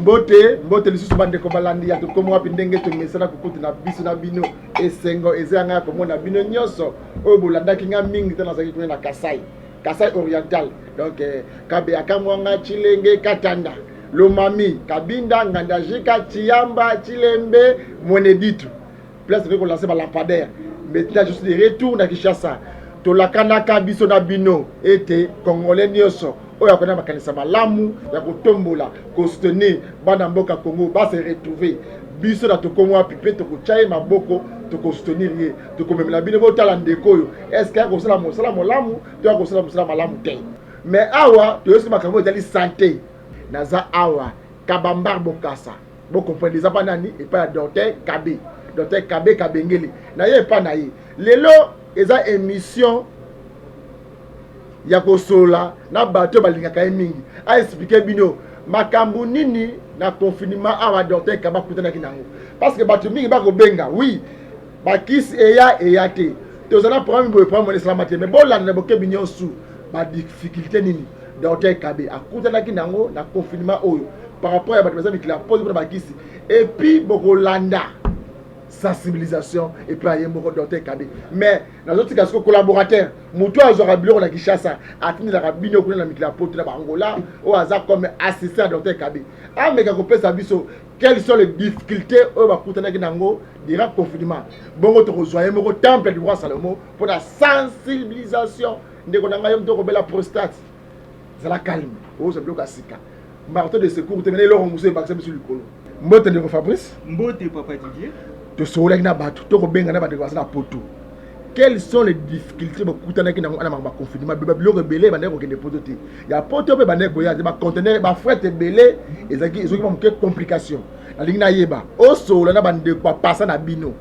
Mbote, mbote lisusu bandeko balandi ya Tokomi Wapi. Ndenge tomesana kokuta na biso na bino, esengo eza ya ngai ya komona bino nyonso oyo bolandaki ngai mingi te. Nazalaki kuna na Kasai, Kasai Oriental, donc Kabeya Kamwanga, Chilenge, Katanda, Lomami, Kabinda, Ngandajika, Chiamba, Chilembe, Mweneditu, place tokoki kolancer balampadaire. Maintenant, je suis de retour na Kinshasa. Tolakanaka biso na bino ete Congolais nyonso oyo akona makanisa malamu ya kotombola, kosoutenir bana mboka Congo base retrouver, biso na Tokomi Wapi mpe tokotya ye maboko, tokosoutenir ye, tokomemela bino. Botala ndeko oyo, est-ce akosala mosala molamu to akosala mosala malamu te? Mais awa toyosi makambo ezali santé. Naza awa Kabambar Bokasa, bocomprendre eza mpa nani? Epai ya docteur Kabe, docteur Kabe Kabengele na ye. Epai na ye lelo eza émission ya kosolola na bato oyo balingaka ye mingi, aexpliquer bino makambo nini na confinement awa docteur Kabe akutanaki nango, parce que bato mingi bakobenga: oui, bakisi eya, eya te, toza na problème boye, problème wana esalama te. Mais bolanda na bokebi nyonso badifficulté nini docteur Kabe akutanaki nango na confinement oyo par rapport ya bato baza mikili ya poto mpona bakisi. Et puis bokolanda sensibilisation epai ya ye moko docteur Kabe. Mais nazotika siko collaborateur, moto oyo azwaka biloko na Kinshasa, atindelaka bino kuna na mikili ya poto na Bangola, oyo aza comme assistant ya docteur Kabe, ameka kopesa biso quelles sont les difficultés oyo bakutanaki nango durant confinement. Bongo tokozwa ye moko temple du roi Salomo mpona sensibilisation. Ndeko na ngai, yo moto okobela prostate, zala calme, ozwa biloko ya sika, marteau de secours te, mena eloko mosusu ebakisa biso likolo. Mbote, ndeko Fabrice. Mbote, papa Didier. Tosololaki na bato, tokobenga na bandeko baza na poto. Quelles sont les difficultés bokutanaki nango ana makambo ya confinement? Biloko ebele bandeki kokende poto te, ya poto mpe bandeki koya te, baconteneur, bafret ebele ezalaki, ezoki mwa moke complication. Nalingi nayeba, osolola na bandeko bapasa na bino,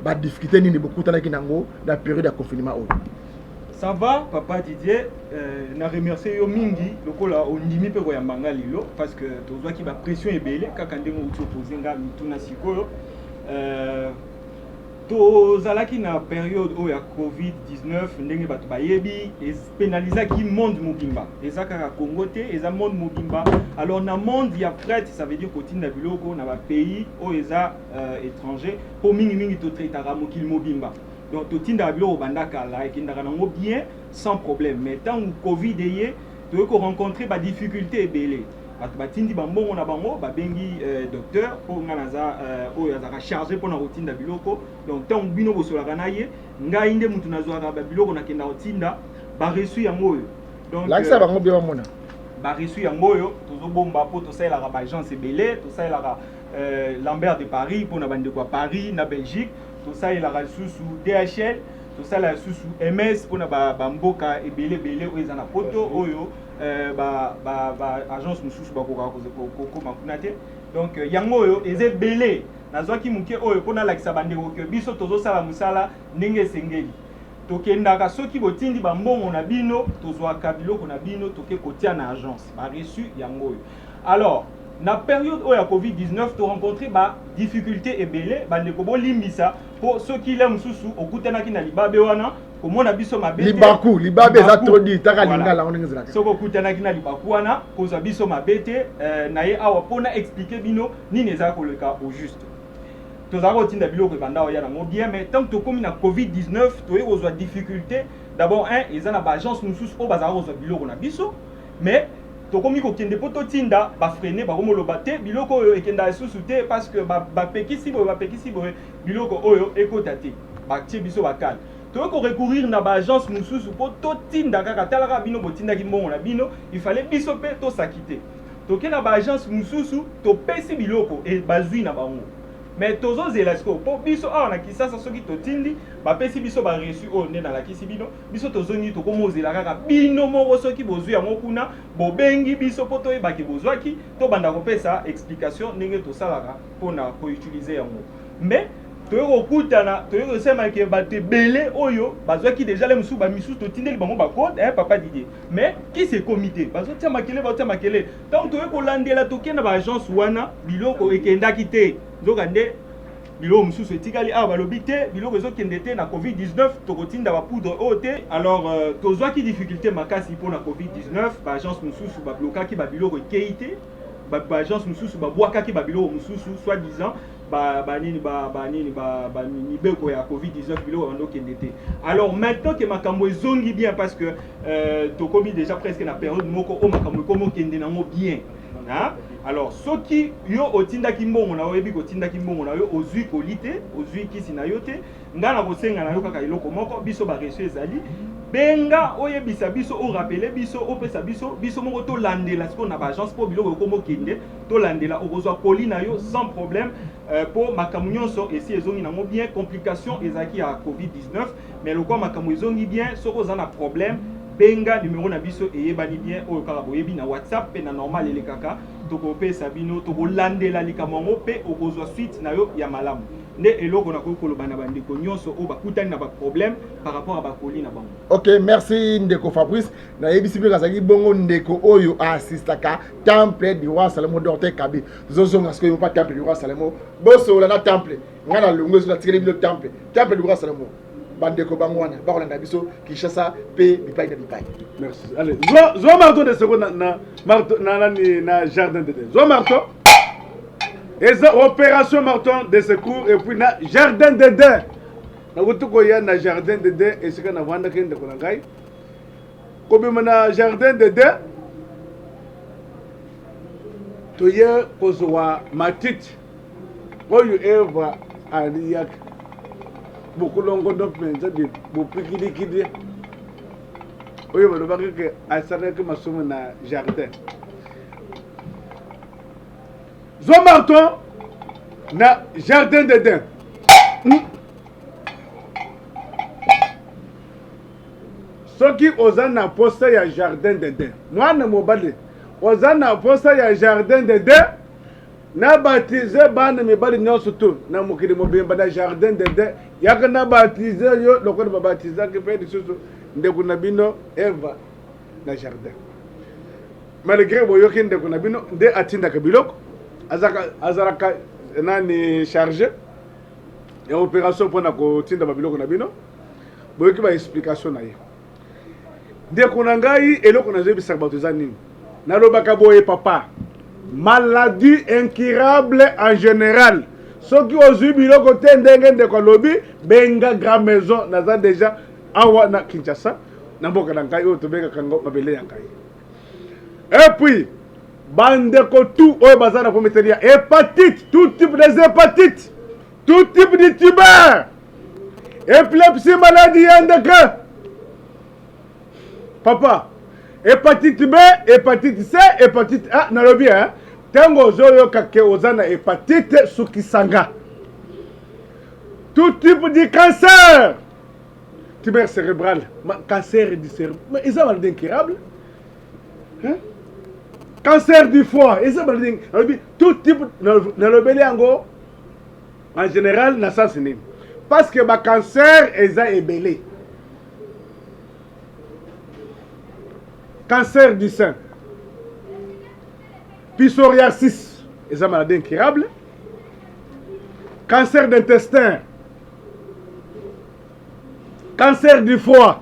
badifficulté nini bokutanaki nango na période ya confinement oyo? Ça va, papa Didier. Na remercier yo mingi lokola ondimi mpe koyamba nga lelo, parce que tozwaki bapression ebele kaka ndenge outi opose nga mituna sikoyo. Tozalaki na période oyo ya COVID-19. Ndenge bato bayebi, epénalisaki monde mobimba, eza kaka Congo te, eza monde mobimba. Alors na monde ya fret, ça veut dire kotinda biloko na bapays oyo eza étranger, mpo mingimingi totraitaka mokili mobimba. Donc totindaka biloko banda kala, ekendaka nango bien, sans problème. Mais ntango COVID eye, toyei korencontre badifficulté ebele. Bato batindi bambongo na bango, babengi docteur, mpo nga naza oyo azalaka chargé mpona kotinda biloko. Donc ntango bino bosolaka na ye, ngai nde mutu nazwaka babiloko, nakenda kotinda. Bareçu yango oyo. Donc lakisa bango bien, bamona. Bareçu yango oyo tozobomba, mpo tosalelaka baagence ebele. Tosalelaka Lambert de Paris mpona bandeko ya Paris na Belgique, tosalelaka lisusu DHL, tosalelaka lisusu MS mpona bamboka ebele ebele oyo eza na poto, oyo ba agence mosusu bakokaka kokóma kuna te. Donc yango oyo eza ebele. Nazwaki moke oyo mpo nalakisa bandeko ke biso tozosala mosala ndenge esengeli. Tokendaka, soki botindi bambongo na bino, tozwaka biloko na bino, toke kotia na agence. Bareçu yango oyo. Alors na période oyo ya COVID-19, torencontre badifficulté ebele. Bandeko, bolimbisa, mpo soki le mosusu okutanaki na libabe wana, komona biso mabe te. Libaku, libabe eza trop dit, taka lingala yango ndenge ezalaka. Soki okutanaki na libaku wana, kozwa biso mabe te. Na ye awa mpona expliquer bino nini eza koleka au juste. Tozalaka kotinda biloko, ebanda oya nango bien, mais tant tokómi na COVID-19, toyei kozwa difficulté. D'abord un, eza na baagence mosusu oyo bazalaka kozwa biloko na biso, mais tokomi kokende mpo totinda, bafreiner, bakomoloba te, biloko oyo ekendaka lisusu te, parce que bapekisi boye, bapekisi boye, biloko oyo ekota te, batie biso bakale. Toyei korecourir na baagence mosusu mpo totinda kaka. Talaka, bino botindaki mbongo na bino, il fallait biso mpe tosaki te. Toke na baagence mosusu, topesi biloko e bazwi na bango, mais tozozela sikoyo, mpo biso awa na Kisasa, soki totindi, bapesi biso bareçu oyo nde nalakisi bino. Biso tozongi, tokomozela kaka bino moko. Soki bozwi yango kuna, bobengi biso mpo toyebake bozwaki, tobanda kopesa explication ndenge tosalaka mpona koutiliser yango. Mais toyei kokutana, toyei kosema ke bato ebele oyo bazwaki déjà le mosusu, bamisusu totindeli bango bacode, eh, papa Didier, mais kisi ekomi te, bazotia makele, bazotia makele. Ntango toyei kolandela, tokende na baagence wana, biloko ekendaki te. Nzoka nde biloko mosusu etikali awa. Balobi te, biloko ezokende te na COVID-19, tokotinda bapoudre oyo te. Alors tozwaki difficulté makasi mpona COVID-19. Baagence mosusu bablokaki babiloko, ekei te. Baagence mosusu babwakaki babiloko mosusu, soit disant banini banini mibeko ya COVID-19, biloko bando okende te. Alors maintenant ke makambo ezongi bien, parce que tokomi déjà presque na période moko oyo makambo ekomi okende nango bien, hein? Alors soki yo otindaki mbongo na yo, oyebi kotindaki mbongo na yo, ozwi colis te, ozwi kisi na yo te, ngai na kosenga na yo kaka eloko moko. Biso bareçu ezali, benga, oyebisa biso, orappeler biso, opesa biso, biso moko tolandela sikoyo na baagence mpo biloko ekoma okende. Tolandela, okozwa colis na yo sans problème, mpo makambo nyonso esi ezongi nango bien. Complication ezalaki ya COVID-19, mais lokwa makambo ezongi bien, soki oza na problème, benga numéro na biso eyebani bien, oyo kaka boyebi na WhatsApp mpe na normal elekaka. Tokopesa bino, tokolandela likambo yango mpe okozwa suite na yo ya malamu. Nde eloko nakoki koloba na bandeko nyonso oyo bakutani na baproblème par rapport à bacolis na bango. Ok, merci ndeko Fabrice. Nayebisi mpe azalaki bongo ndeko oyo aassistaka Temple du Roi Salomo, docteur Kabi. Tozozonga sikoyo pa Temple du Roi Salomo. Bosola na temple, ngai na longo ezo natikeli bino temple, Temple du Roi Salomo. Bandeko bango wana bakolanda biso Kinshasa mpe bipai na bipai. Merci. Allez, zwa, zwa marteau de secours na, na, marteau, na, nani, na jardin d'Eden. Zwa marteau. Eza opération marteau de secours et puis na jardin d'Eden. Nakuti koya na jardin d'Eden esika navandaki, ndeko na ngai. Kobima na jardin d'Eden, toye kozwa matiti oyo Eva aliyaki, bokolongono mpenza, bopikilikili oyo balobaki ke asalaki masumu na jardin. Zwa marteau na jardin d'Eden. Soki oza na posa ya jardin d'Eden, mwana mobali, oza na posa ya jardin d'Eden, na baptiser bana mibali nyonso tu na mokili mobimba na jardin d'Eden. Yaka na baptiser yo lokola babatizaki mpe lisusu ndeko na bino Eva na jardin. Malgré boyoki ndeko na bino nde atindaka biloko, azalaka nani chargé ya opération mpona kotinda babiloko na bino, boyoki baexplication na ye. Ndeko na ngai, eloko nazoyebisaka bato eza nini? Nalobaka boye, papa, maladie incurable en général, soki ozwi biloko te ndenge ndeko alobi, benga Grand Maison. Naza déjà awa na Kinshasa, na mboka na ngai oyo tobengaka yango mabele ya ngai. Et puis bandeko tout oyo baza na komiteli ya hépatite, tout type des hépatites, tout type de tumeur, épilepsie, maladie ya ndeke, papa, hépatite B, hépatite C, hépatite A, nalobi, hein, ntango ozoyoka ke oza na hépatite, sukisanga. Tout type de cancer, tumeur cérébrale, cancer du cerveau, mais eza maladie incurable, hein? Cancer du foie eza maladie. Nalobi tout type, nalobeli yango en général na sens nini? Parce que bacancer eza ebele. Cancer du sein, psoriasis eza maladie incurable, cancer d'intestin, cancer du foie,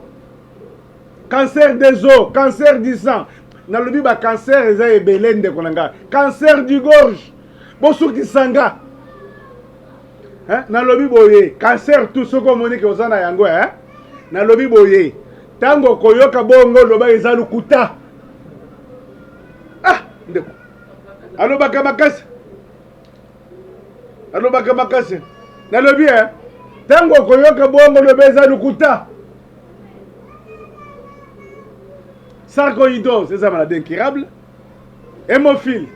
cancer des os, cancer du sang. Nalobi bacancer eza ebele, ndeko na ngai. Cancer du gorge, bosukisa nga. Hein? Nalobi boye, cancer tout, soki omoni ke oza na yango, hein? Nalobi boye, ntango okoyoka bongo, loba eza lokuta. Ah, ndeko alobaka makasi, alobaka makasi. Nalobi, eh, ntango okoyoka bongo, loba eza lokuta. Sarcoïdose eza maladie incurable, hémophile,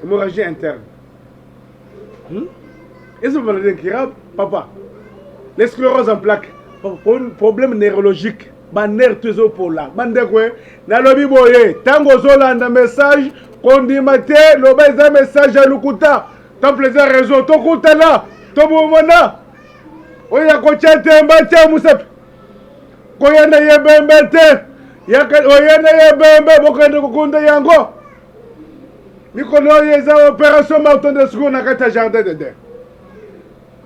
hémorragie interne, Eza maladie incurable, papa. Les sclérose en plaque, problème neurologique, banerf to ezopola. Bandeko, nalobi boye, ntango ozolanda message, kondima te, loba eza message ya lokuta. Temple eza réseau, tokutana, tobomona oyo ya kotya temba, tia mosapi, koya na ye bembe te, oya na ye bembe, bokende kokunda yango. Mikolo oyo eza opération marteau de secours na kati ya jardin d'Eden.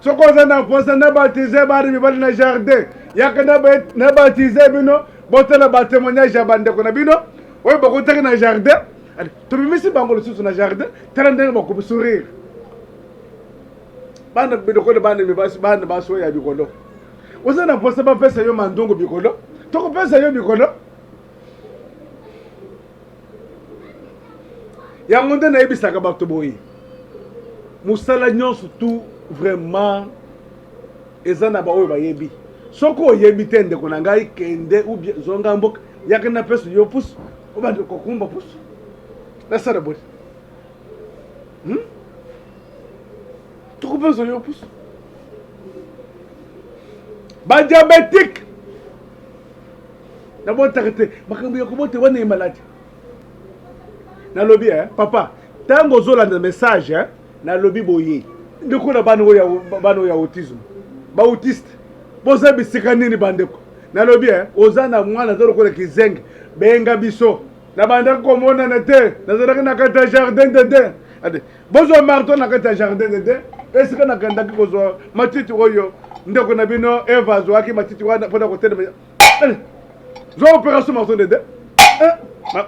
Soki oza na mposa na baptiser bana mibali na jardin, yaka na baptiser bino. Botala batémoignage ya bandeko na bino oyo bakotaki na jardin. Ale tobimisi bango lisusu na jardin, tala ndenge bakomi sourire. Bana lokola bana mibasi, bana basi oyo ya bikolo. Oza na mposa bapesa yo mandungu bikolo, tokopesa yo bikolo. Yango nde nayebisaka bato boye, mosala nyonso tu vraiment eza na baoyo bayebi. Soki oyebi te ndeko na ngai, kende ou bien zonga mboka, yaka napesa yo pusu, obanda kokumba pusu. Nasala boye, Tokopesa yo pusu. Ba diabétique nabotaka te, makambo ya kobota wana ye maladi. Nalobi eh, papa, ntango ozolanda message eh, nalobi boye ndeko na bana oyo bana oyo ya autisme, ba autiste, boza bisika nini bandeko? Nalobi eh, oza na mwana aza lokola kizenge, benga biso. Nabandaki komonana te, nazalaki na kati ya jardin d'Eden. Bozwa marteau na kati ya jardin d'Eden, esika nakendaki kozwa matiti oyo ndeko na bino Eva azwaki matiti wana mpona kotelema. Zwa opération marteau d'Eden,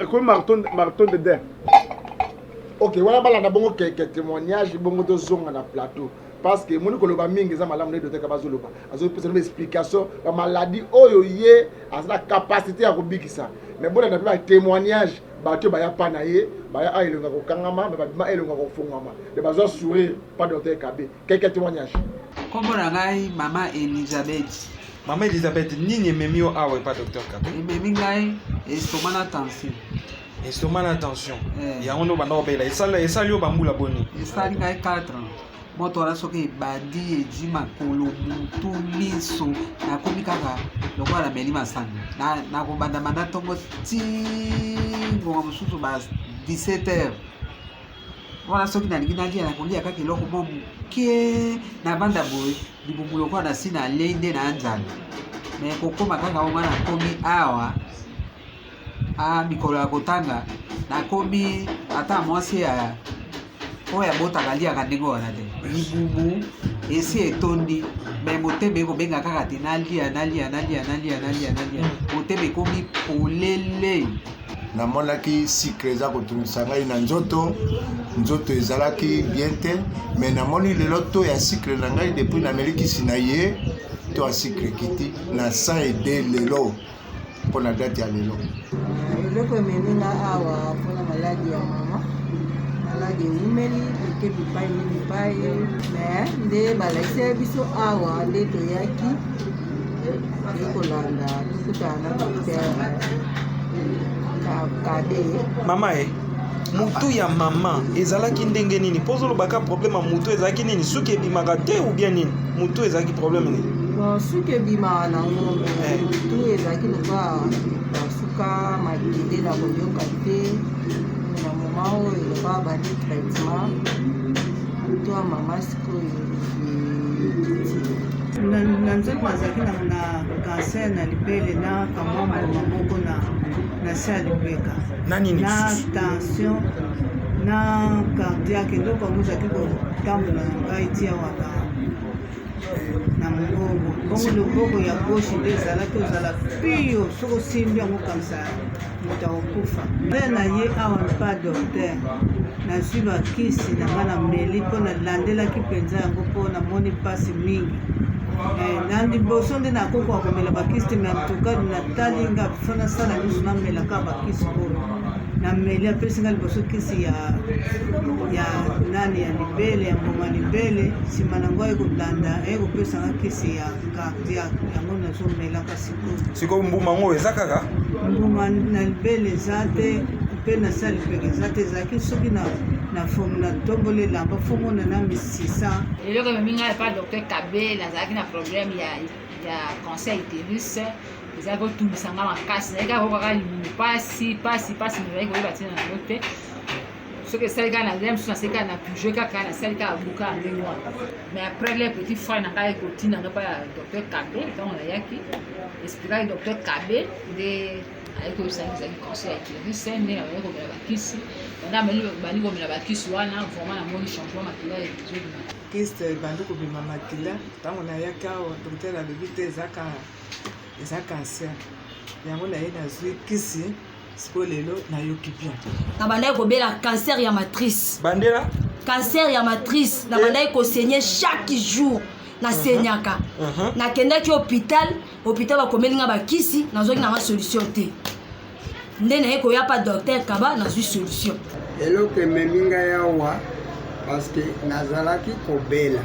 ekomi marteau d'Eden. Ok, wana balanda bongo quelques témoignages, bongo tozonga na plateau. Parce que moni koloba mingi eza malamu, nde docteur bazoloba, azopesa no explication ba maladie oyo ye aza na capacité ya kobikisa. Mais bolanda mpe ba témoignage, bato baya pa na ye, baya a elonga kokangama, mais babima elonga kofungwama, de bazwa sourire pa docteur Kabe. Quelques témoignages. Kombo na ngai mama Elizabeth. Mama Elizabeth, nini ememi yo awa epa docteur Kabe? Ememi ngai estomac na tension. Estomac na tension. Yango nde obanda kobela. Esali yo bambula boni? Esali ngai 4 ans. Moto wana soki ebandi ezwi makolo, mutu, miso, nakomi kaka lokola nameli masanga. Nakobanda banda ntongo ti ngonga mosusu ba 17 heures. Wana soki nalingi nalia, nakolia kaka eloko mwa moke, navanda boye libumu lokola nasi nalei nde na nzala. Me kokóma kaka onga nakomi awa a mikolo ya kotanga, nakomi ata mwasi ya oyo abotaka aliaka ndenge wana te. Libumu esi etondi, me motema ekobenga kaka te nalia, nalia, nalia, nalia, nalia, nalia. Motema ekomi polele. Namonaki sucre eza kotungisa ngai na nzoto, nzoto ezalaki bien te, mais namoni lelo to ya sucre na ngai depuis nameli kisi na ye, to ya sucre ekiti na 102 lelo mpona date ya lelo. Eloko ememi nga awa mpona maladi ya mama, maladi ewumeli, toke bipai ni bipai, me nde balakisaki biso awa nde toyaki toyei kolanda, tokutana na docteur Kabe. Mama e, mutu ya mama ezalaki ndenge nini? Mpo ozolobaka problème ya mutu ezalaki nini? Suki ebimaka te ou bien nini? Mutu ezalaki problème nini? Bon, suki ebimaka nango, mutu ezalaki lokola basuka makele na koyoka te. Na moment oyo lokola bandi traitement, mutu ya mama sikoyo ekiti. Na nzoto nazalaki na cancer na libele na kamwa mbuma moko na se ya lipeka na nini na tension na cardiaque. Eloko yango ezalaki kotambola na ngai ti awa na mongongo. Bongo loboko ya gauche nde ezalaki ozala pio, soki osimbi yango kanisa moto akokufa. Nde na ye awa mpa docteur, nazwi bakisi na ngai nameli mpo nalandelaki mpenza yango mpo namoni mpasi mingi. Na liboso nde nakokoka komela bakisi te, mais en tout cas natali nga fo nasala nyonso namelaka bakisi oyo nameli. Apesi nga liboso kisi ya nani ya libele, ya mbuma libele, nsima nango aye kolanda, aye kopesa nga kisi ya cardiaque, yango nazomelaka sikoyo. Sikoyo mbuma yango eza kaka mbuma na libele eza te, mpe na sali peke eza te. Ezalaki soki na fomu na tomboli elamba fomona na misisa. Eloko ememi ngai epa docteur Kabe, nazalaki na problème ya cancer utérus, ezalaki kotungisa ngai makasi. Nazalaki kaka kokaka libumu pasi pasi pasi, nazalaki koyeba ntina nango te. Soki esali kaka na mosusu, nasali kaka na purge, kaka nasali kaka buka ya ndenge wana. Mais après le petit frère na ngai kotinda ngai epai ya docteur Kabe, ntango nayaki expliquaki docteur Kabe nde ayaki koyebisa ngai ezalaki cancer ya utérus. Nde nabandi komela bakisi, banda bandi komela bakisi wana, vraiment namoni changement, makila ezobima. Kyste ebandi kobima makila. Ntango nayaki awa, docteur alobi te eza cancer. Yango naye nazwi kisi. Sikoyo lelo nayoki bien. Nabandaki kobela cancer ya matrice. Bandela? Cancer ya matrice nabandaki kosenye chaque jour naseniaka. Nakendaki hôpital, hôpital bakomeli nga bakisi, nazwaki nanga solution te. Nde naye koya pa docteur Kaba, nazwi solution. Eloko ememi ngai awa parce que nazalaki kobela,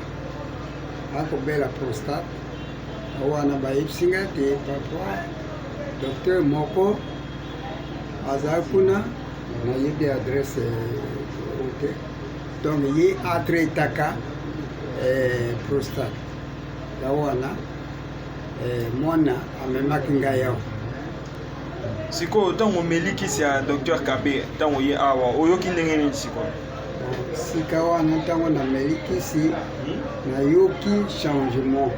nakobela prostate wana, bayebisi ngai te papa docteur moko azali kuna, nayebi adresse te, donc ye atraitaka prostate ya wana. Mwana amemaki ngai awa. Sikoyo ntango omeli kisi ya docteur Kabe, ntango oye awa oyoki ndenge nini sikoyo? Sika wana ntango nameli kisi, nayoki changement,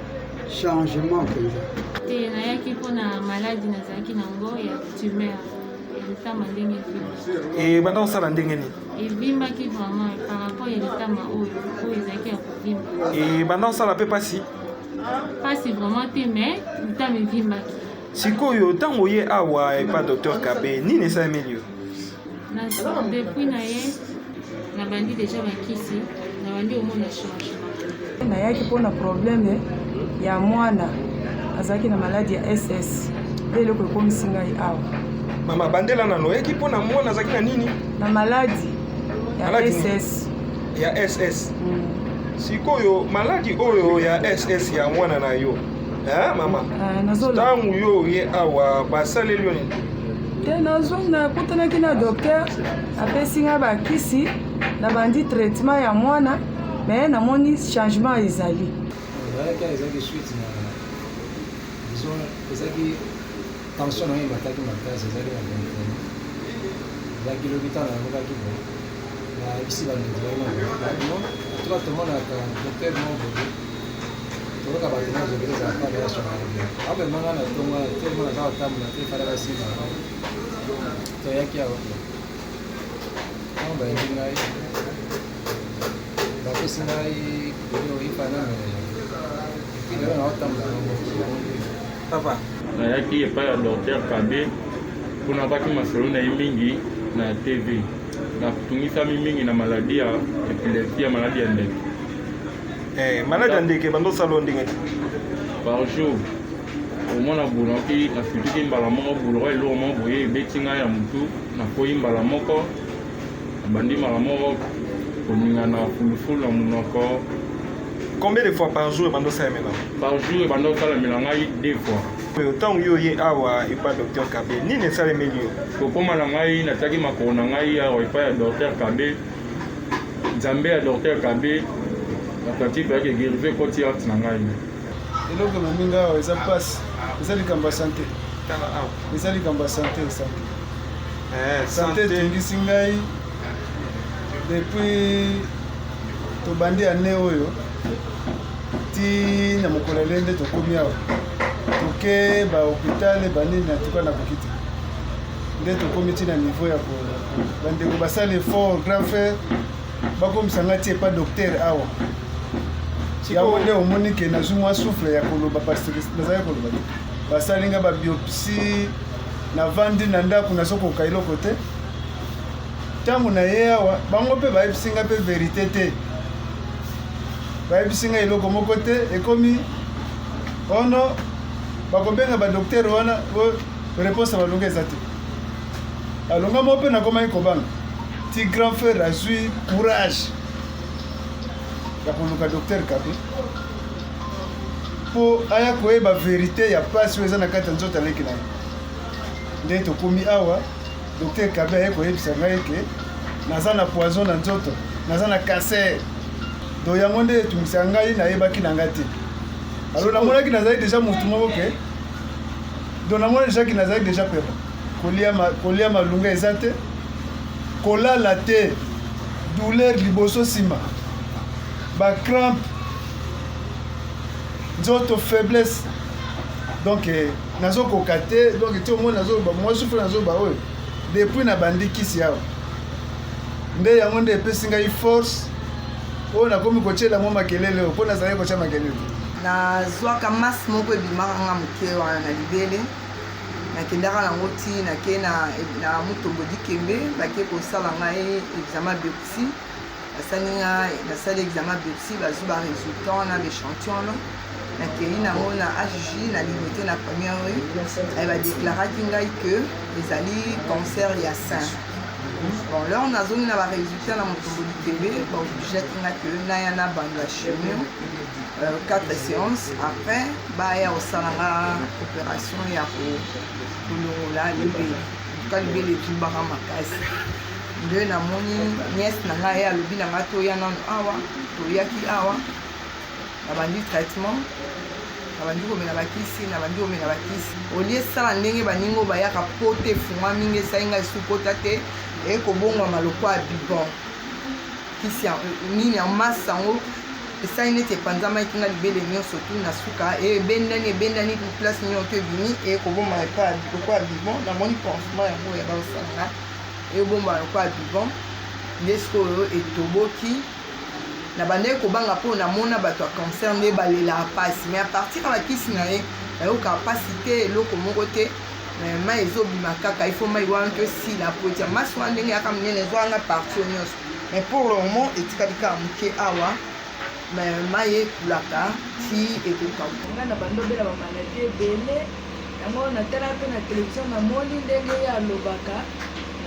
changement mpenza. Te, nayaki mpona maladi nazalaki nango ya tumeur ya litama, ndenge evimba. Ebanda kosala ndenge nini? Evimbaki vraiment par rapport ya litama oyo ezalaki ya kovimba. Ebanda kosala mpe mpasi? Mpasi vraiment te, mais litama evimbaki. Sikoyo ntango oye awa epa docteur Kabe, nini esalemeli yo? Depuis na ye nabandi deja bakisi, nabandi omona changement. Nayaki mpona problème ya mwana azalaki na maladi ya SS, nde eloko ekomisi ngai awa. Mama, bandela nano, oyaki mpona mwana azalaki na nini? Na maladi ya Maladi nini? SS. Ya SS. Sikoyo maladi oyo ya SS ya mwana na yo, eh, mama, ntango yo oye awa basaleli yo nini? Te, nazwa nakutanaki na docteur, apesi ngai bakisi, nabandi traitement ya mwana, me namoni changement ezali. Ezalaki, ezalaki suite na, disons, ezalaki tension na ngai emataki makasi, ezalaki na 21. Ezalaki lobi ntango nayokaki boye, nayebisi bandeko bazalaki na bango, en tout cas tomonaka docteur moko boye, toyoka bato nazokeli ezala pa reaction na ye, abema ngai na ntongo te, mo naza kotambola te, fala basimba ngai. Toyaki awa, ntango bayembi ngai, bapesi ngai oyo ifa namela yango, et puis lelo naotambola yango. Papa. Nayaki epai ya docteur Kabe mpo nabaki masolo na ye mingi na TV. Natungisami mingi na maladi ya épilepsie, ya maladi ya ndeke. Maladi ya ndeke bando osala oyo ndenge? Par jour omona bonoki nafituki mbala moko, buloko eloko moko boye ebeti ngai ya motu, nakwei mbala moko, nabandi mbala moko koningana, fulufulu na monoko. Combien de fois par jour ebanda osalemela? Par jour ebanda osalemela ngai deux fois. Oyo ntango yo oye awa epa docteur Kabe, nini esalemeli yo? Kokóma na ngai, natiaki makolo na ngai awa epai ya docteur Kabe, Nzambe ya docteur Kabe atati mpe guérison ekoti arte na ngai. Eloko ememi ngai awa eza mpasi, eza likambo ya sante, eza likambo ya sante, sante, sante etungisi ngai depuis tobandi ane oyo ti na mokolo ya lelo nde tokomi awa. Toke bahôpital, banini, atuka nakoki te, nde tokomi ti na niveau ya bandeko basala effort, grand frère bakomisa ngai ti epa docteur awa. Yango nde omoni ke nazwi mwa souffle ya koloba, parce que nazalaki koloba te. Basali nga babiopsie, navandi na ndako, nazokoka eloko te. Ntango na ye awa, bango mpe bayebisi nga mpe verité te, bayebisi nga eloko moko te. Ekomi ono bakobenga badocteur wana, réponse ya balonga eza te. Alonga moko mpe nakomaki kobanga ti grand frère azwi courage ya koluka docteur Kabe mpo aya koyeba verité ya pasi oyo eza na kati ya nzoto aleki na ye. Nde tokomi awa, docteur Kabe aye koyebisa ngai ke naza na poison na nzoto, naza na cancer. Donc yango nde etungisa ngai, nayebaki na ngai te. Alors namonaki nazali déjà motu moko ke, donc namoni déjà ki nazali déjà pema, kolia, kolia malunga eza te, kolala te, douleur liboso nsima, bacrampe, nzoto faiblesse, donc nazokoka te. Donc ti omoni nazoloba mwa souffle, nazoloba oyo depuis nabandi kisi awa, nde yango nde epesi ngai force oyo nakomi kotiela mwa makelele oyo, mpo nazalaki kotia makelele. Nazwaka masse moko ebimaka nga moke wana na libele. Nakendaka nango ti nake na, na Mutombo Dikembe, bake kosala ngai examen biopsie. Basali nga, nasali examen biopsie, bazwi ba resultat wana, ba echantillon wana. Nakei nango na HJ na Limete na première rue, eh, ba declaraki ngai que ezali cancer ya sein. Bon, lors nazongi na ba resultat na Mutombo Dikembe, ba obligeaki nga que naya na bando ya chimio. 4 euh, séances après baya kosala nga opération ya kolongola libele. En tout cas libele etumbaka makasi. Nde namoni nièce na ngai ye alobi na ngai toya nanu awa, toyaki awa, nabandi traitement, nabandi komela bakisi, nabandi komela bakisi. Olie esala ndenge baninga oyo bayaka pota efungwami ngai esali ngai lisusu pota te, eye kobongwama lokola bibon. Kisi ya nini ya masse yango esali neti epanzamaki nga libele nyonso tu na suka ebendani ebendani place nyonso ebimi eye koboma epai lokola bibon. Namoni pansement yango ya bakosala nga ebomba lokola bibon nde sikoyo etoboki. Na bandaki kobanga mpo namona bato ya cancer nde balelaka mpasi, mais à partir ya bakisi na ye nayokaka mpasi te, eloko moko te. Mais mai ezobima kaka, il faut mai wana to esila po etia masi wana ndenge yaka monene ezwanga partie nyonso, mais pour le moment etikali kaka moke awa, mais mai ekulaka ti ekokauka. Nga na bando obela ba maladie ebele, yango natalaka mpe na television, namoni ndenge ye alobaka,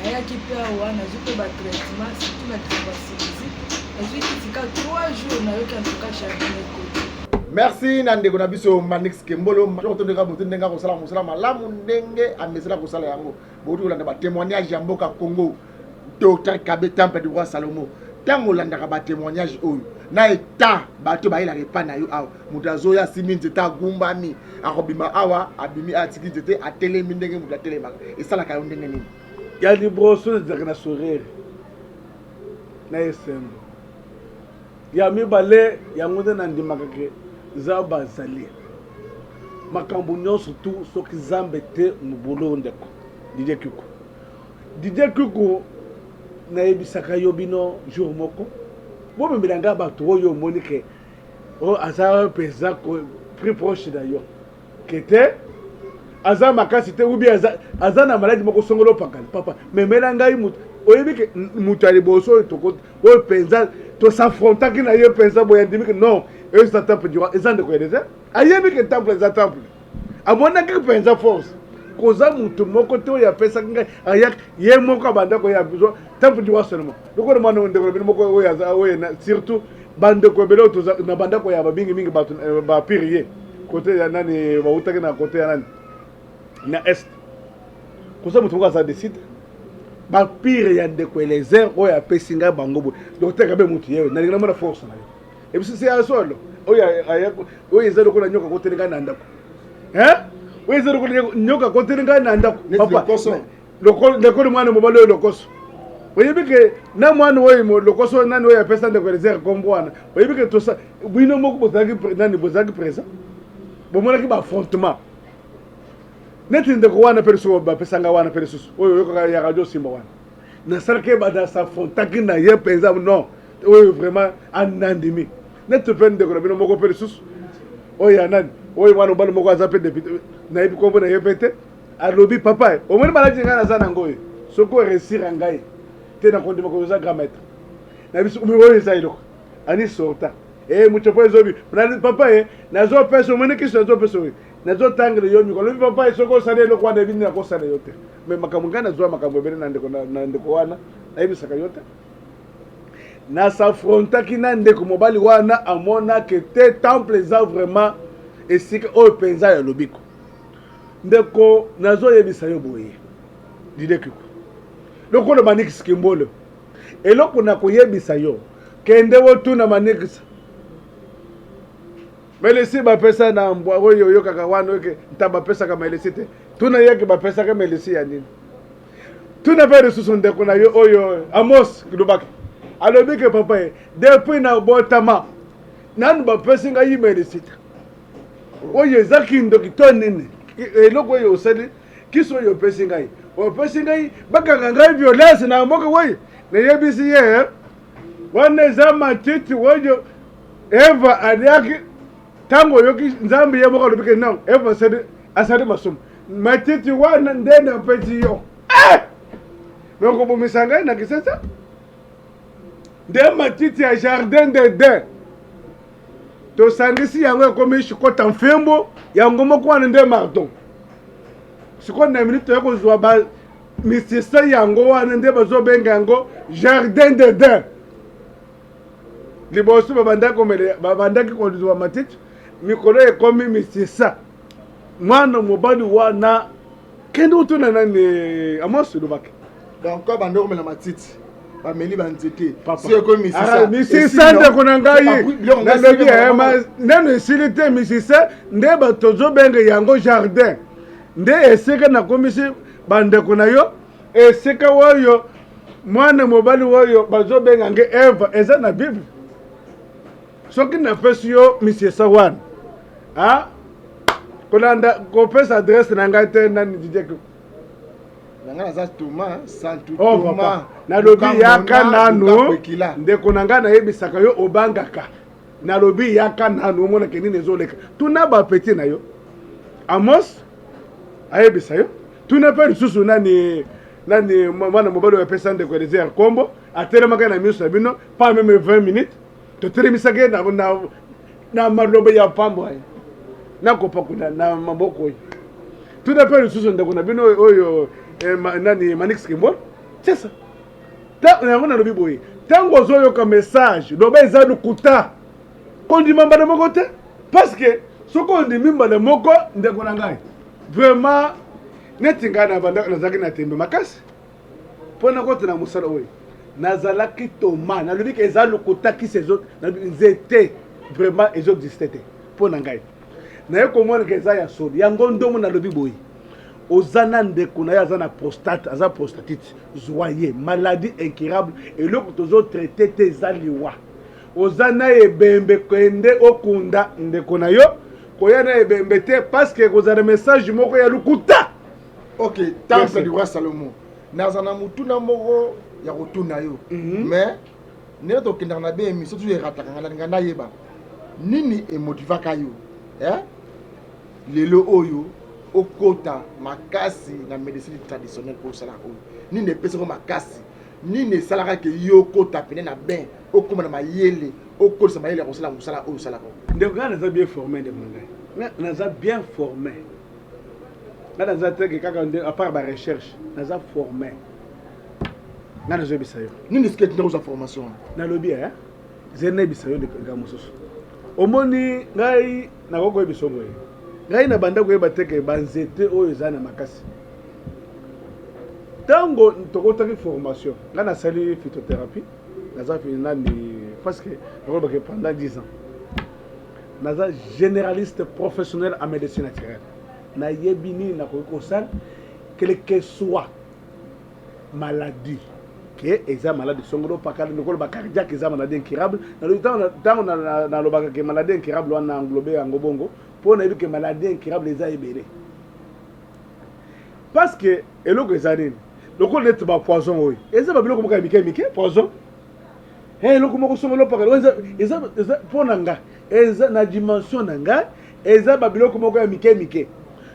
nayaki mpe awa, nazwi mpe ba traitement, surtout na likambo ya sinusite, nazwi kisi kaka 3 jours, nayoki en tout cas changement ekoti. Merci na ndeko na biso Manix Kembolo, tondeka botu ndenge akosala mosala malamu ndenge amesala kosala yango. Bokuti kolanda ba témoignage ya mboka Congo, Dr Kabe Temple du Roi Salomo. Ntango olandaka ba témoignage oyo na etat bato bayelaka epai na yo awa, moto azoya asimbi nzete agumbami, akobima awa abimi atiki nzete atelemi ndenge moto atelemaka, esalaka yo ndenge nini? Ya liboso ezalaka na sourire na esengo. Ya mibale, yango nde nandimaka ke Nzambe azali. Makambo nyonso tu soki Nzambe te mobulu ndeko Didier Kiku. Didier Kiku nayebisaka yo bino jour moko bomemela nga bato oyo omoni ke oyo aza mpenza plus proche na yo ke te aza makasi te ou bien aza, aza na maladi moko songolo pakala papa memela ngai moto oyebi ke moto ya liboso oyo toko oyo mpenza tosafrontaki na ye mpenza boye andimi ke non oyo eza temple du roi eza ndeko ya désert ayebi ke temple eza temple amonaki mpenza force koza moto moko te oyo apesaki ngai ayaki ye moko abanda koya biso temple du roi seulement lokola mwana ndeko na bino moko oyo aza oyo surtout bandeko ebele oyo toza na bandako ya bamingi mingi bato eh, bapire ye kote ya nani bautaki na kote ya nani na est koza moto moko aza deside bapire ya ndeko elezer oyo apesi ngai bango boye docteur kabe moto yewe nalingi namona force na yo ebisisi ya solo oyo oyo eza lokola nyoka akoteli ngai na ndako oyo eza lokola nyoka akoteli ngai na ndako papa Lokolo mwana mobali oyo lokoso oyebi ke na mwana oyo lokoso nani oyo apesa ndeko Eliezer kombo wana oyebi ke tosa bino moko bozalaki nani bozalaki présent bomonaki ba affrontement neti ndeko wana mpe lisusu bapesa nga wana mpe lisusu oyo oyokaka ya radio simba wana nasalaki ye bada s'affrontaki na ye mpenza non oyo vraiment anandimi neti mpe ndeko na bino moko mpe lisusu oyo ya nani oyo mwana mobali moko aza mpe depute nayebi kombo na ye mpe te Alobi papa omoni maladi ngai naza nango oyo soki oresir ya ngai te nakondima koza grand maître na biso oyo eza eloko ani sorta e mutshopo ezobi papa e nazopesa omoni kisi nazopesa oyo nazotangela yo mikolo alobi papa e soki osali eloko wana ebini nakosala yo te me makambo ngai nazwa makambo ebele na ndeko na ndeko wana nayebisaka yo te nasafrontaki na ndeko mobali wana amonake te temple eza vraiment esika oyo mpenza ya lobiko Ndeko nazo yebisa yo boye Didier Kiku lokola Manix Kimbolo eloko na koyebisa yo kende otuna Manix melesi bapesa na mbwa oyo oyokaka wana oke nta bapesaka melesi te tuna yeke bapesaka melesi ya nini tuna mpe lisusu ndeko na yo oyo Amos Lubaki alobi ke papa ye depuis na botama nanu bapesi ngai melesi te oyo eza kindoki to nini eloko oyo osali kisi oyo opesi ngai opesi ngai bakanga ngai violence na mboka oyo nayebisi ye wana eza matiti oyo eva aliaki ntango oyoki nzambe ye moko alobi ke non eva asali masumu. Matiti wana nde napesi yo. Eh! Mais okobomisa ngai na Kinshasa? Nde matiti ya jardin d'Eden. Tosangisi yango ekomi shikota mfimbu, yango moko wana nde mardon. Sikoyo na minute toye kozwa ba misisa yango wana nde bazobenga yango jardin d'Eden. Liboso babandaki komela, babandaki kozwa matiti, mikolo ekomi misisa. Mwana mobali wana kende otuna nani Amos lobaki. Donc quand bande komela matiti bameli banzete si ekomi misisa ah, misisa ndeko na ngai nalobi eh, nano esili te misisa nde bato tozobenga yango jardin nde esika nakomisi bandeko na yo esika oyo mwana mobali oyo bazobenga nge Eva eza na Bible soki napesi yo misisa wana ah, kolanda kopesa adresse na ngai te nani Didier na ngai naza Thomas Santu oh, Thomas nalobi yaka nanu ndeko na ngai nayebisaka yo obangaka nalobi yaka nanu omonaka nini ezoleka tuna bapeti na yo Amos ayebisa yo tuna mpe lisusu nani nani mwana mobali oyo apesa ndeko Eliezer nkombo atelemaka na miso na bino pas meme 20 minutes totelemisaki ye na, na, na maloba ya pamba ye nakopakola na maboko oyo tuna mpe lisusu ndeko na bino oyo eh, ma, nani Manix Kimbol c'est ça yango nalobi boye ntango ozoyoka message loba eza lokuta kondima mbala moko te parce que soki ondimi mbala moko ndeko na ngai vraiment neti ngai nazalaki na tembe makasi mpo nakota na mosala oyo nazalaki toma nalobi ke eza lokuta kisi nzete vraiment ezo existe te mpo na ngai naye komona ke eza ya solo yango ndomo nalobi boye oza na ndeko na ye aza na prostate aza prostatite zwa ye maladie incurable eloko tozo traite te eza liwa oza na ebembe kende okunda ndeko na yo koya na ebembe te parce que ekozala message moko ya lokuta ok temple du roi Salomon naza na motuna moko ya kotuna yo mhm. mais ndenge tokendaka na be émission toujours erataka nga nalinga nayeba nini emotivaka yo eh? lelo oyo okota makasi na médecine traditionnelle mpo osala oyo nini epesako makasi nini esalaka ke yo okota pene na bain okóma na mayele okolisa mayele ya kosala mosala oyo osalaka ndeko ngai naza bien formé ndeko na ngai naza bien formé ngai naza teke kaka nde à part ba recherche naza formé ngai nazoyebisa yo nini sike etinda kozwa formation nalobi e zeli nayebisa yo likambo mosusu omoni ngai nakoki koyebisa boye ngai na banda koyeba te ke banzete oyo eza na makasi ntango tokotaki formation ngai nasali phytothérapie naza nani parce que nakolobake pendant 10 ans naza généraliste professionnel en médecine naturelle nayebi nini nakoki kosala quel que soit maladie ke eza maladi songolo pakala lokola ba cardiaque eza maladie incurable nalobi ntango nalobaka ke maladie incurable wana englobe yango bongo mpo nayebi ke maladie incurable eza ebele parce que eloko eza nini lokola neti ba poison oyo eza babiloko moko ya mike mike poison Hey, eloko moko songolo pakala eza eza eza mpo na nga eza na dimension na nga eza babiloko moko ya mike mike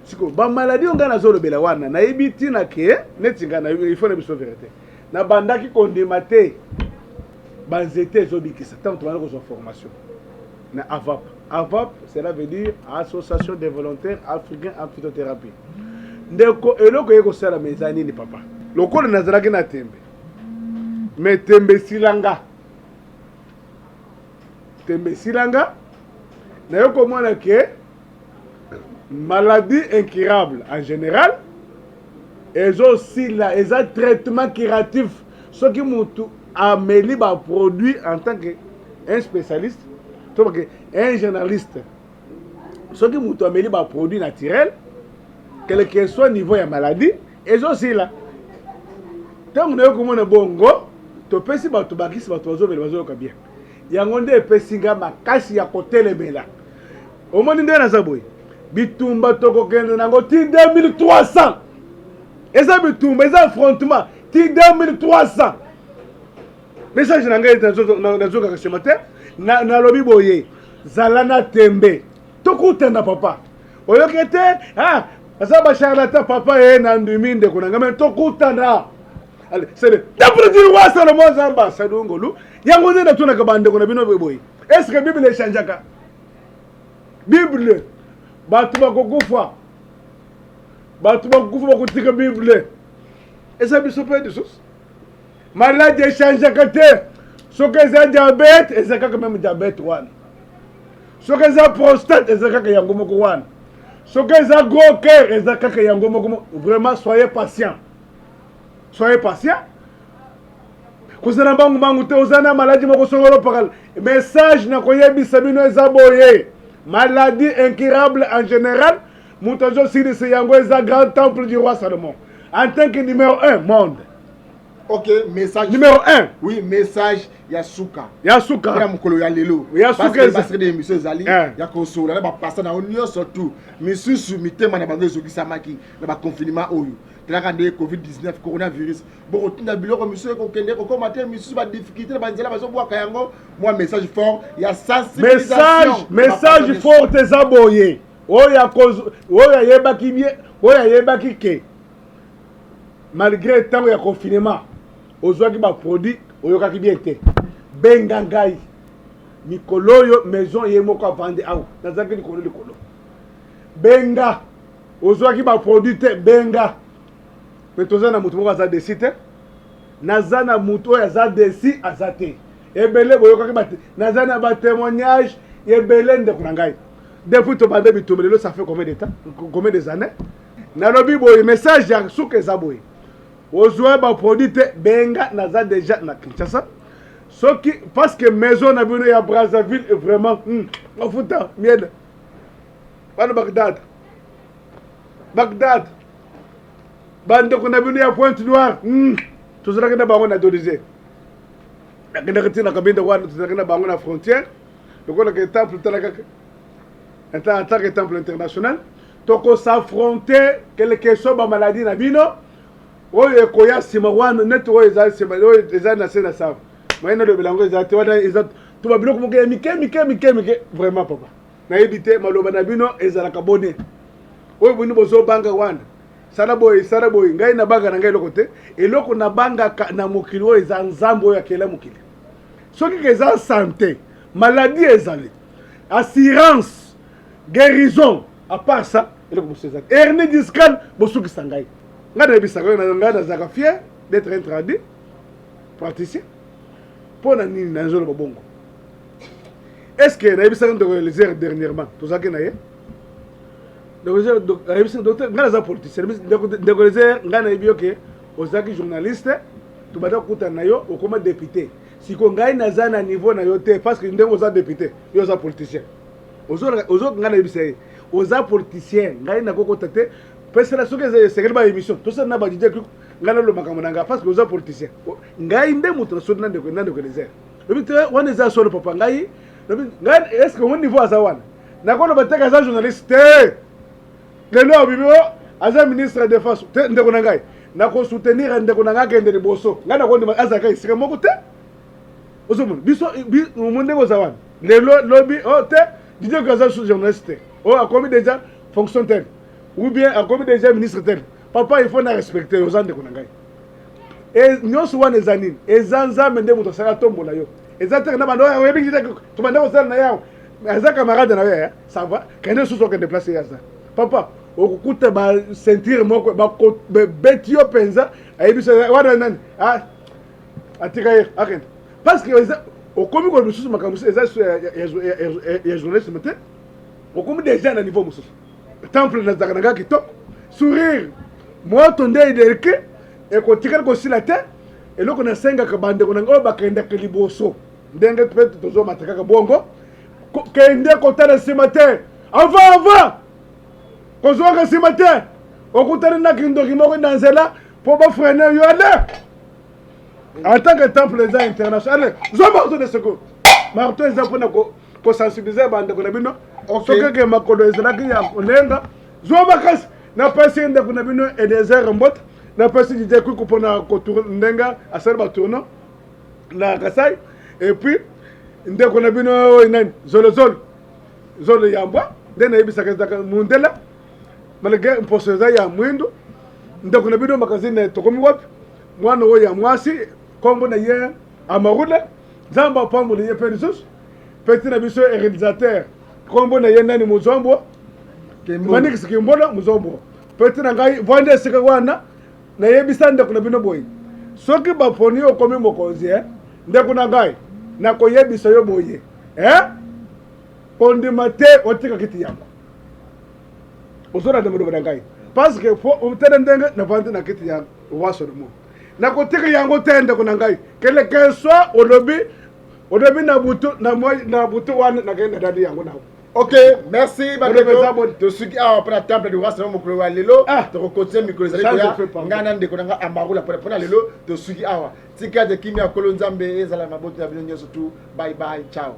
sikoyo bamaladi oyo ngai nazolobela wana nayebi ntina ke neti ngai na il faut na biso verité nabandaki kondima te banzete ezobikisa ntango tobanda kozwa formation na avap avap cela veut dire association des volontaires africains en phytothérapie ndeko eloko eye kosalama eza nini papa lokola nazalaki na tembe me tembe esila nga tembe esila nga naye komona ke maladie incurable en général ezosila eza traitement curatif soki mutu ameli baproduit en tant que un spécialiste to bake un journaliste soki mutu ameli baproduit naturel quel que soit niveau ya maladie ezosila ntango naye komona bongo topesi bato bakisi bato bazomela bazoyoka bien yango nde epesi nga makasi ya kotelemela omoni nde naza boye bitumba tokokende nango ti 2300 eza bitumba eza affrontement ti 2300 message na ngai nazokaka nsima te nalobi boye zala na tembe tokutana papa oyoki te ah, Baza ba charlatan papa ye na ndimi ndeko na ngai mais tokutana. Allez, c'est le temple du roi Salomon Zamba Salungolu. Yango nde natunaka bandeko na bino boye. Est-ce que Bible echangeaka? Bible bato bakokufa. Bato bakokufa bakotika Bible. Eza biso mpe lisusu. Maladi echangeaka te. Soki eza diabète, eza kaka meme diabète wana. Soki eza prostate, eza kaka yango moko wana. Soki eza gros cœur, eza kaka yango moko. Vraiment, soyez patient. Soyez patient. kozala mbangu mbangu te oza na maladi moko songolo pakala message na koyebisa bino eza boye maladie incurable en général moto azosilisa yango eza grand temple du roi salomon en tant que numéro 1 monde ok message numéro 1 oui message ya suka ya suka ya mokolo ya lelo ya suka parce que émission ezali eh. ya kosolola na bapasta na yo nyonso tout misusu mitema na bango ezokisamaki na baconfinement oyo talaka nde covid-19 coronavirus bokotinda biloko misusu ekokende ekokoma te misusu badifficulté na banzela bazobwaka yango mwa message fort ya sensibilisation message fort eza boye oyo ayebaki bien oyo ayebaki ke malgré ntango ya confinement ozwaki baproduit oyokaki bien te benga ngai mikolo oyo maison ye moko avandi awa nazalaki likolo likolo benga ozwaki baproduit te benga me toza na moto moko aza desi te naza na moto oyo aza desi aza te ebele boyokaki bate naza na batémoignage ebele ndeko na ngai depuis tobanda bitumba lelo ça fait combien de temps combien des années nalobi boye message ya suka eza boye ozwa baproduit te benga naza déjà na kinshasa soki parce que maison na bino ya brazzaville vraiment hmm, mafuta miel bana bagdad bagdad bandeko na bino ya pointe noire hmm, tozalaki na bango na dolize nakendaki ntina kabinda wana tozalaki na bango na frontière lokola ke temple tala kaka en tant que temple international tokos'affronter quelque soit bamaladie na bino oyo ekoya nsima wana neti oyo eza nsima oyo eza na se na sava maye nalobela yango eza te wana eza to babiloko moko ya mike mike mike mike vraiment papa nayebi te maloba na bino ezalaka boni oyo bino bozobanga wana sala boye sala boye ngai nabanga na ngai eloko te eloko nabangaka na mokili oyo eza nzambe oyo akela mokili soki ke eza sante maladie ezali assurance guérison à part ça eloko mosusu eza te hernie discale bosukisa ngai ngai nayebisaka yo ngai nazalaka fier d'être un tradi praticien mpo na nini nazoloba bongo est ce que nayebisaka ndeko eliezer dernièrement tozalaki na ye ayebisi docteur ngai naza politicien ndeko eliezer ngai nayebi yo ke ozalaki journaliste tobanda kokutana na yo okoma député siko ngai naza na niveau na yo te parce que ndenge oza député yo oza politicien ozo ngai nayebisa ye oza politicien ngai nakokota te pesela soki esengeli ba émission tosala na ba DJ ngai naloba makambo na ngai parce que oza politicien ngai nde moto nasoli na ndeko na ndeko Eliezer lobi te wana eza solo papa ngai lobi ngai est ce que omoni niveau aza wana nakoloba te aza journaliste te lelo abimi o aza ministre ya défense te ndeko na ngai nakosoutenir ndeko na ngai akende liboso ngai nakondima azalaka esika moko te ozomona biso omoni ndenge oza wana lelo lobi o oh, te didier aza sous journaliste te o oh, akomi déjà fonction tel ou bien akomi déjà ministre tel papa il faut na respecte oza ndeko na ngai e nyonso wana eza nini eza nzambe nde moto asala atombola yo eza te na bando oyebi tobanda kosala na yawo aza camarade na yo eh, ça va kende susu okende place ye aza papa okokuta ba ceinture moko babeti yo mpenza ayebisa wana nani ah, atika ye akende parce que eza okomi koloba lisusu makambo mosusu eza ya journalisme te okomi déjà na niveau mosusu temple nazalaka na ngai kitoko sourire moto nde eleki ekotikali kosila te eloko nasengaka bandeko na ngai oyo bakendaka liboso ndenge mpe tozomata kaka bongo kende kotala nsima te avant avant kozwaka nsima te okutani na kindoki moko na nzela mpo bafrene yo ale en tant que temple eza international ale zwa marteau de secours marteau eza mpona kosensibilize bandeko na bino soki ke makolo ezalaki ya kolenga zwa makasi napesi ndeko na bino eliezer mbote napesi didie kuku mpona ndenge asali batournant na kasai et puis ndeko na bino oyo nani zolozolo zolo yambwa nde nayebisaka ezalaka mundela. Malgré mposo eza ya mwindo, ndeko na bino magazine tokomi wapi? Mwana oyo ya mwasi kombo na ye Amarula, Nzambe apambola ye mpe lisusu. Petit na biso réalisateur kombo na ye nani? Muzombo Manix Kimbola Muzombo. Petit na ngai vanda esika wana, nayebisa ndeko na bino boye, soki baponi yo okomi mokonzi eh, ndeko na ngai nakoyebisa yo boye eh, kondima te otika kiti yango. Ozolanda maloba na ngai parce que fo otala ndenge navandi na kiti ya roi Solomon, nakotika yango te ndeko na ngai, quelque soit olobi olobi na butu na moi na butu wana nakei nadali yango na. Ok, merci bandeko. Tosuki awa mpona temple du roi Salomon mokolo ya lelo. Tokokontinue mikolo ezali koya. Ngai na ndeko na ngai Amarula mpona lelo tosuki awa. Tika ete kimia ya Nkolo Nzambe ezala na maboto ya bino nyonso tu. Bye bye, ciao.